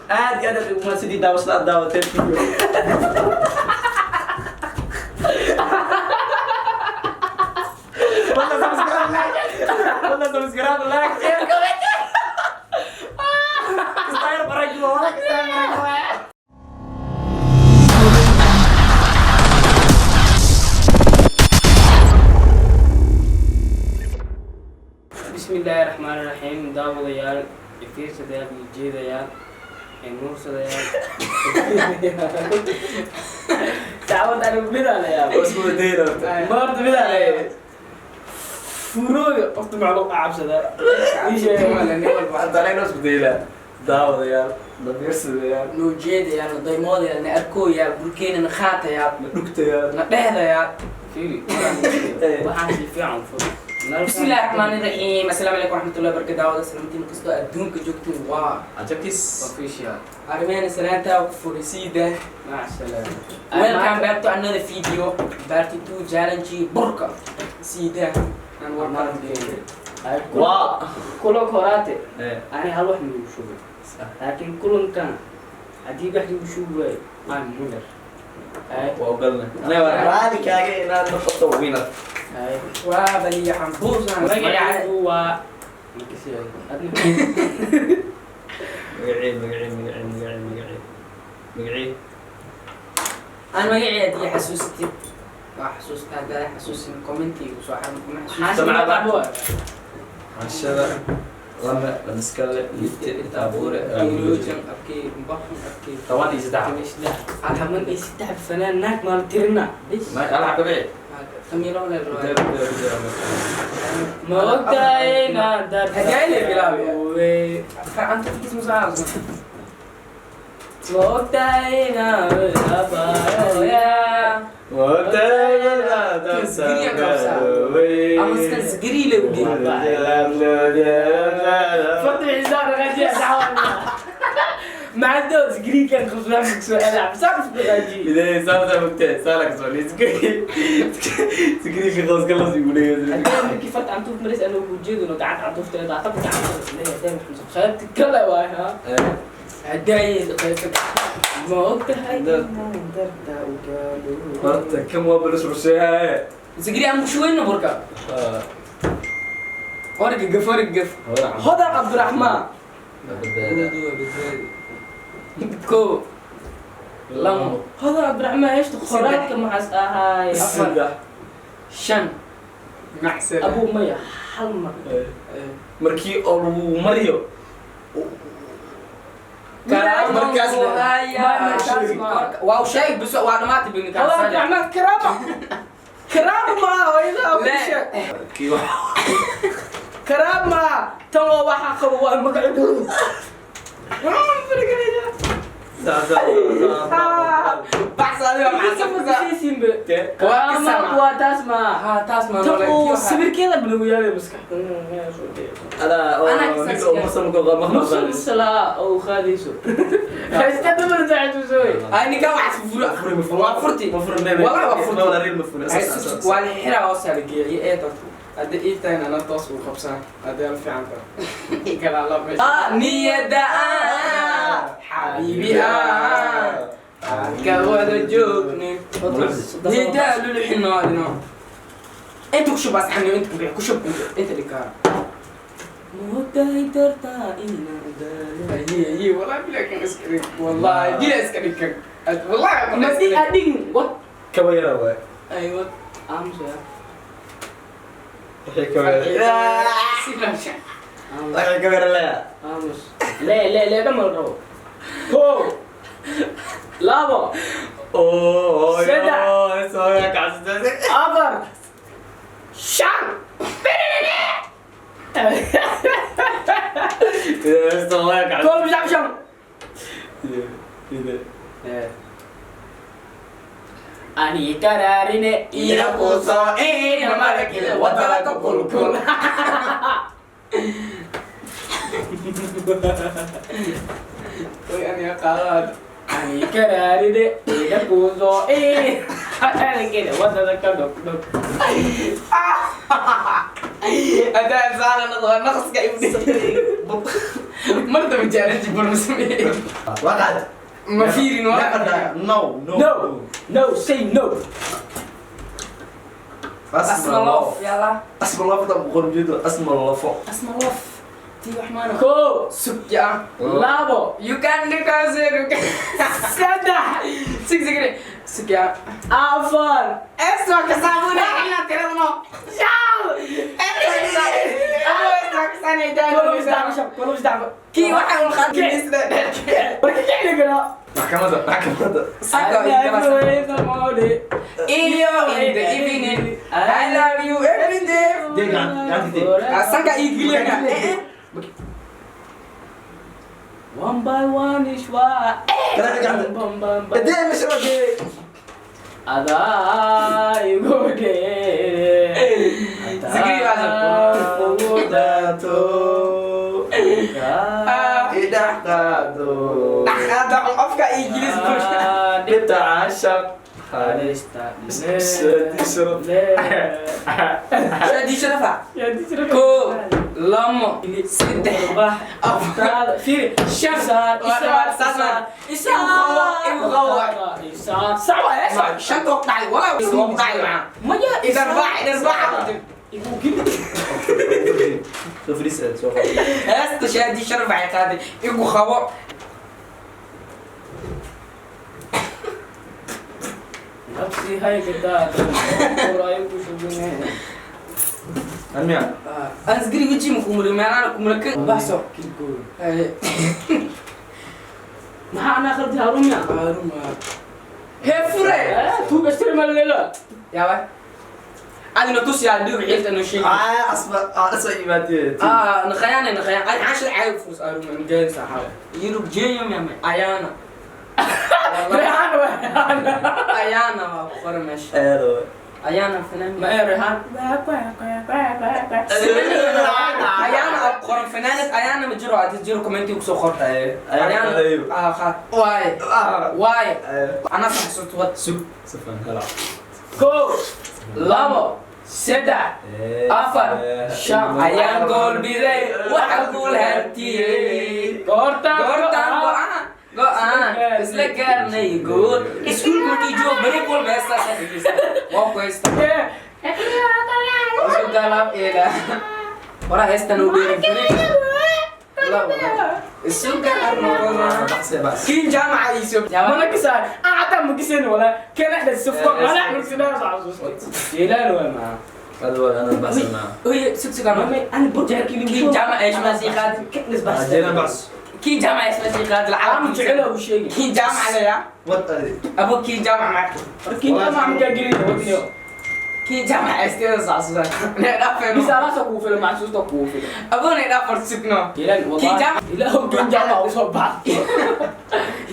Aad iyo aad aad ugu mahadsantihiin daawashada aad daawateen video. Fadlan subscribe, like. Fadlan subscribe, like, share, comment. Istaayar baranki waa, walaal, istaayar baranki waa. Bismi illaahi raxmaani raxiim. Daawadayaal, fiirsadayaal iyo jeedayaal, nuursadayaal, daawad anigu midaa la yaaba. Waa isku wadayna horta. Ma horta midaa la yaaba, furooga qofta macluuq cabsada ii sheeg. Hadda anagna isku daynaa. Daawadayaal, damiirsadayaal, Noo jeedayaal, na daymoodayaal, na arkooyaal, burkeena na qaatayaal, na dhugtayaal, na dhehdayaal. Fiiri, waxaan si fiican furo. Bismi illaahi raxmaani raxiim. Assalaamu calaykum waraxmatullahi wabarakatu. Daawada salaamtiin kastoo adduunka joogtiin waa Cajabkiis. Official. Arrimeena salaantaa ku furisiida. Mac salaama. Welcome back to another video, part 2 challenge burka siida aan warkaan. Waa. Kulanka horaate Eh. ani hal wax migu shubay, laakiin kulankan haddii wax igu shubi waayo, I'm winner. Ay. Waa ogalnay. Aniga waa raali kaaga inaad noqoto winner. Ay. Waa baliya xambuusan. Magacaygu waa makasii adna. Magacii, magacii, magacii, magacii, magacii, magacii. Aan magacii haddii xasuusatid waa xasuusta, haddaa xasuusin commentiga soo xarun kuma xasuusin. Cashada lama lamiskale lite itaabure. Awloojan abkii mbaqun abkii. 13. 13 fanaan naag maal tirina. Ma alax kabici. Tamiilo leer. Ma ogtahay inaan dar Hadayle bilaabaya. Farcanta fikis musaas. Ma ogtahay inaan abayoya. Ama iska sigiri le ugi. Farta xisaab raqajiya saxwa macdood sigriikan khusbaan soo elaa saab raqajiya. Idee saasa mugtee saalak soo sigiri qoos kala sii guleeyay. Haddii markii farta cantuuf maris anuu ujeedino gacanta cantuufteeda aqabta gacanta leeyahay qaybta kale waay ha. Hadayle qaybta. Ma ogtahay inaan darta u gaalo. Horta kan waa balis rusheeyaye. Sigiri aan mushuweyno burka. Warga gaf, warga gaf. Hodan Cabdiraxmaan. Ko. Lamo. Hodan Cabdiraxmaan heeshta qoraadka maxaas ahaay? 3. 5. Macsala. Abuu maya hal mar. Markii oo lagu mariyo markaas Waa sheeg bis, waa dhamaatay bin. Hodan Cabdiraxmaan karaama karaama maa hooyada ku sheeg. Kii wax. Karaama tan waa waxaa qabo waa magacooda. Karaama waa taas maa. Ha, taas ma. Tan uu sawirkeeda balagu yaalay maskaxda. Adaa oo ninka oo musalka qaba Musalsalaa oo qaadayso haysta dumar daacadu. Ay, ninka wax furo waa furti. Wallahi waa furti. Wala real mafuri. Waa la xiraa oo sala geeyay ee dadku hadda ii tahay ana toos uu qabsan hadda la fiican tahay kala la meesha niyada xabiibi ah ka wada joogni niyada lulxinaadino inta ku shub asxani, inta ku bix ku shub inta dhigkaa. Moogtahay dartaa inaan daalo. Aye aye, wallahi bila kan iska dhig, wallahi bila iska dhig kan, wallahi. Madi adhigin what. Kaba yara waay. Aywa. Aamusa. Wixii kaba yara. Wixii kaba yara leeya. Aamus le le le dhamal rabo kow labo Oo. 3. Soo kacsan. 4 5. Soo kacsan. Kow shan shan. Ani karaarine ila kuso ina malakile wadalaka kulkul. Way aniga qaadaad. Ani karaarine ila kuso ina malakile wadada ka dhog dhog. Hadaa saana naqaska ibni. Mar dambe challenge bur ma sameeyey. Waqad. Ma fiirin waa. No, no. No. No, say no. Asma love, yalla. Asma love tan boqor jeedo asma love. Asma love. Tii wax maana. Kow, Sug ya. labo, You can do cancer. You can. saddex, Sug sug. Sug ya. afar, Eso que sabuna ina tiradno. shan. Eso Kolo isdhaaf, kolo isdhaaf. Kii waxa uu qaadis. Marka kicni karo. Maxkamadda, maxkamadda. Saka Iyo in the evening. I love you every day. Dee gacan, gacanta dee. Sanka igilina. One by one is why. Gacanta, gacanta. Bam, bam, bam. Dee meesha waa dee. Adaa igu dheere. Zikri baa ugu Daato. Idhax qaado. Dhaqaada qofka Ingiriis bulsha. Dhibta caashaq. Halista. Shadi sharafa. Ko lamo saddex afar shan shan koox dhacay walaa koox dhacay macaa. Idan raac idan raac. Soo fadhiis, soo qabo. Heesta Shadi sharaf ay qaaday igu qabo. Amiya. Asgari weji ma kumuri meelaan kumuri ka baxso. Maxaa anaa khaldi Harun ya? Hee fure. Tuug ashtari ma leela. Yaaba. Adina tus yaa dhiw xilta no sheegi. Ah, asma, asma imaatee. Ah, naqayana naqayan. Ay cashar ay fus aruma ngeen saxaaba. Yurub jeeyo ma ayana. Rehan waa Rehan. Ayana waa qor meesha. Eedo. Ayana fanaan. Ma ee Rehan. Ayana ab qoran fanaanad ayana ma jiro aad jiro commenti ku soo qorta. Ayana. Ah khat. Waay. Waay. Ana sax soo wad. Sug, safan hala. Kow, labo, saddex, afar, shan. Ayaan gool biday waxa guul hartiyey. Goortaan Goortaan go'aan go'aan isla gaarnay gool. Iskuulka markii joogo bari walba heestaas aan dhegeysta. Waa ku heesta. Isu galab ila. Wara heestan u dheerin jiray. Isu galab noqona. Baxsi, baxsi. Kiin jaamaca iisoo. Mana kisaan? Aan xataa ma kiseen walaa. Kana dhan safka. Ana markii xasuusto. Jeelaan waa ma. Hada waa ana baxsi ma. Oye, sug sug ama. Ana burja kili. Kiin jaamaca eesh ma sii qaadi. Kidnis bas. Jeelan baxs. Kiin jaamaca eesh ma sii qaadi. Aan Lacag. jecel u sheegi. Kiin jaamaca leeya. Wad adi. Abo kiin jaamaca ma. Kiin jaamac ma ka gelin wadniyo. Kiin jaamaca isteeda saasusa. Ne dhaafeen. Bisa raasa kuu filan maxsuusta kuu filan. Abo ne dhaafar sugno. Jeelaan wallahi. Kiin jaamac. Ilaahu kiin jaamac u soo bax.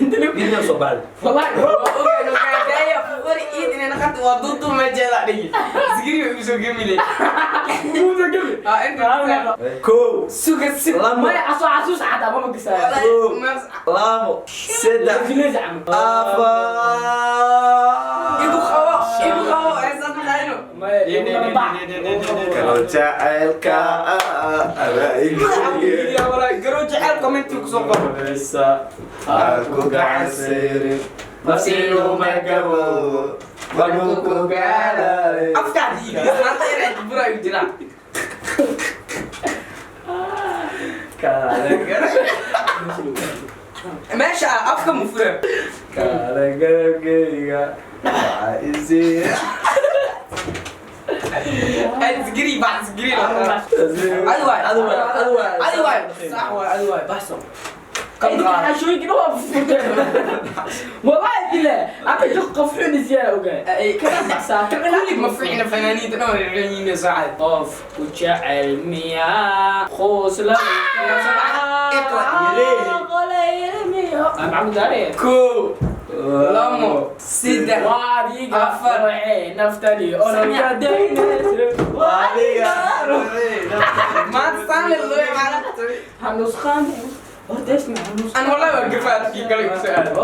Inta lagu Midna soo baxay. wallahi. Muusa gabi. Kow, lamo, Maya asoo xasuus xataa ma kisaan. labo, saddex, afar. Kalau jacaylka ku gacansirin nafsigu ma gabo markuu ku gaadhay. Meesha afka mufure. Kaale garabkeyga waxaa isii. Asgiri baa asgiri. Adiwaay. Adiwaay, adiwaay. Adiwaay. Sax waay, adiwaay. Baxso. Xashooyinka waa furteen. Wallahi bilaa. Aka joog qof xun isyaa ogaa. Kana baxsaa. Kulli ma fiicna fanaaniinta dhan way leeyihiin saacad. Qof ku jecel miyaa qoos la Kow, lamo, saddex, afar, naftali ololka daynayso Adiga. maanta saan la loo yaqaano. hanusqaan horta isma hanus Aan wallahi waa gafaadkii kale igu soo aaday.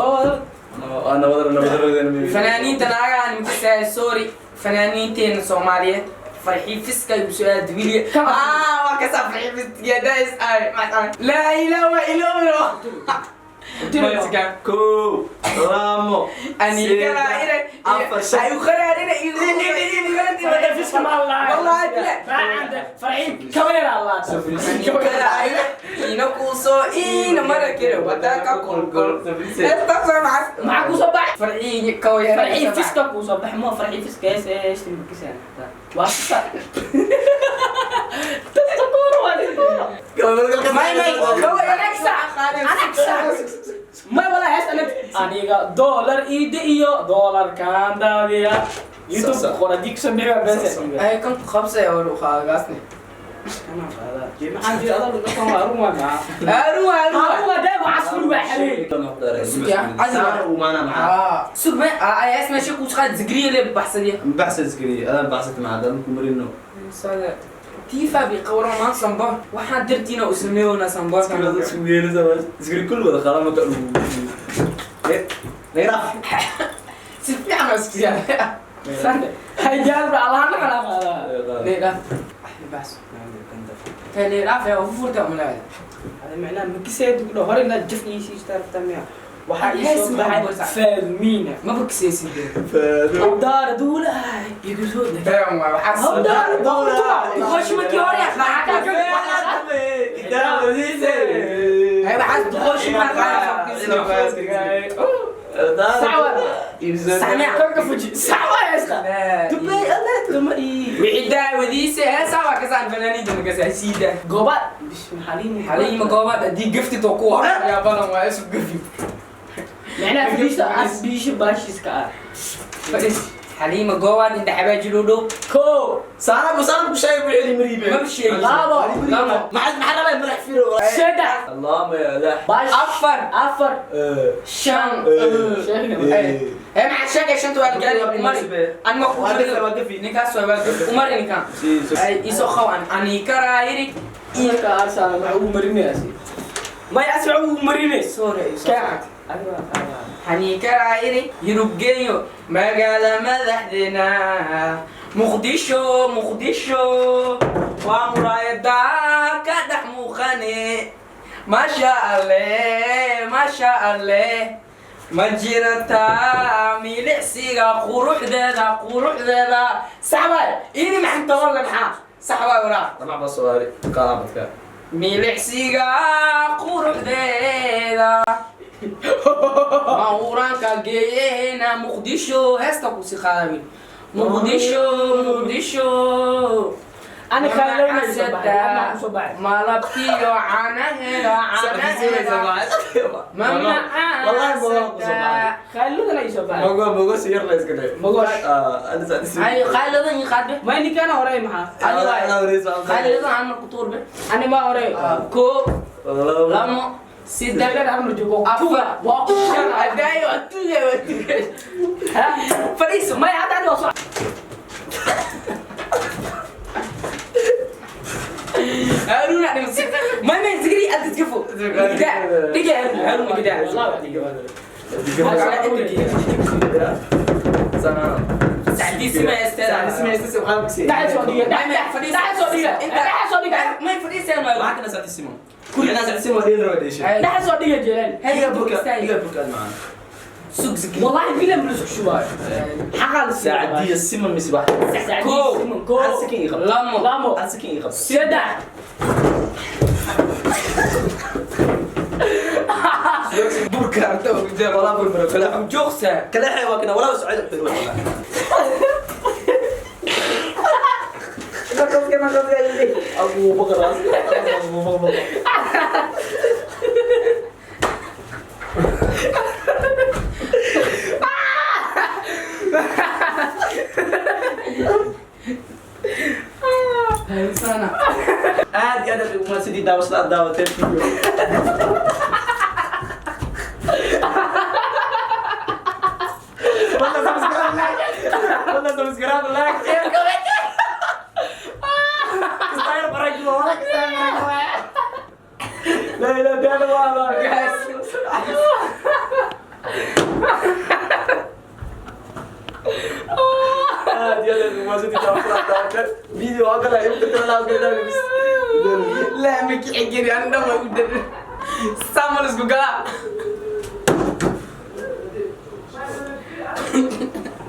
Ana wadar, ana wadar, wadar. Fanaaniinta naagahan makasahay, sorry, fanaaniinteena Soomaaliyeed. Farxii fiska igu soo aad wili. Waa ka saa farxii fiska days ay ma laa ilaaha illa Allah. Kow, labo, Aniga ina afar, shan. ay u qaraarina igu Fiska ma Allah. Wallahi bila. Farxiin kameera Allah. Ina kuusoo ina mara kale wadaka kolkol. Esta soo maxas. Maxaa ku soo baxay? Farxii kaw yara. Farxiin fiska ku soo baxay, ma farxiin fiska hees hees makisaan. Waa fiska. Tastakuur waa tastakuur. May may kaw yara. Anagsa. May wala hees anag aniga dollar iida iyo dollarkan daadiya. YouTube qora diksan bixiya bes. Ay kan ku qabsay oo u qaagaasne. Maxaa jira adal dhaqan waa run waa maxaa? Aru aru. Waa daa waa casfur waa xalay. ومعنا معاه. Sug ma ay asma shay ku qaad zigriye le baxsadiya. بحث سكري، انا بحثت مع هذا مرينو. Tifa bi qawran ma samba waxaan dirtiina u sameeyona samba. سكري كل ولا خلاص ما تقلوا نيرا. Si fiican oo isku yaa. Hayaal ba Allah na kala qaada. Leela. Bas. Tani rafa oo furta mulaa. هذا معناه مكسيد يقول هوري لا جفني شي تعرف تميع. Waxaa ii soo Hees ma baxay Faalmiina. Ma bogsaysid. Hawdaar duula igu soo deg. Been waa waxaas. Hawdaar duula. Duqoshmadii hore Ay waxaas duqoshma Kanka fuji. Sawa heesta. Dubay alle duma ii. Wixii daawadiisa heesaa waa kasaan fanaaniinta markaas siida. Goobaad. Bismi Xaliim. Xaliima goobaad haddii gaftid oo ku yaa badan waa isu gafi. Macnaha fadhiista as biisha baashiiska ah. Fadhis. Xaliima goobaad inta xabaajil u dhow. Kow. سلام سلام شاي وحلي مريبه. Ma sheegin. Labo. Labo. ما حد ما حد مرح فيرو. Saddex. اللهم يا لا. Baash. Afar. Afar. Shan. Ee maxaa sheegay shanta waa la gaari umari. An ma ku ninkaas waa gafi umari ninkaan. Ay isoo qaw an ani karaayiri. Marka arsaana waxa uu marinayasi. May aswax uu marinay. Sorry isoo. Kac. Hani karaayiri Yurub geeyo magaala madaxdeena Muqdisho Muqdisho waa muraayada ka dhex muuqane Maasha Alle Maasha Alle ma jirataa milicsiga quruxdeeda quruxdeeda sax waay ini maxan toban le maxaa sax waay waraa. طبعا بس صوري قرابتك. Milicsiga quruxdeeda mawraanka geeyena Muqdisho heesta kusi qaadawi Muqdisho Muqdisho. Ani khaalowna soo baxay. Ana soo baxay. Malabkiyo caanaheeda caanaheeda. والله ما mamacaan. Khaalowna soo baxay. موجود موجود سير ليس كده. Mogosh. انا سألت. Ay qaaladan ii qaadbe. May ninkaan horay maxaa? انا وريس. Qaaladan aan marku tuurbe. Ani ma horay. Koo, lamo, saddex, Saddex amar joogo. afar, Waa shan. Adaayo atuge atuge. Ha? Fadhiiso. May hadda ani waa soo. Haruna ma ma zikri aad iska fo. Gida diga Haruna gida. Wallahi. Sacdiisi ma haysteen. Dhaxal soo dhiga. Dhaxal soo dhiga. Dhaxal soo dhiga. Ma fadhiiseen ma. Dhaxal soo dhiga Jalaal. Sug zikri. Wallahi bilan buu isku shubay. Xaqal سعدية السمن مسبح. Kow. Kow. سكين يغب. Lamo. Lamo. سكين يغب. Saddex. Burka arta ugu ولا بربر كلا joogsa. كلا حيوان ولا سعيد حلو والله. ابو بكر ابو بكر. Sana. Aad iyo aad ay ugu mahadsantihiin daawashada aad daawateen video. Fadlan subscribe, like. Fadlan subscribe, like, share, comment. Istayr barak wala, istayr barak. La ilaha illa Allah. Guys. Aad iyo aad ay ugu mahadsantihiin daawashada aad daawateen. Video waa kala imka la kala bis. Laa ma kici kari, ani dhan waa u darin. Samal isku galaa.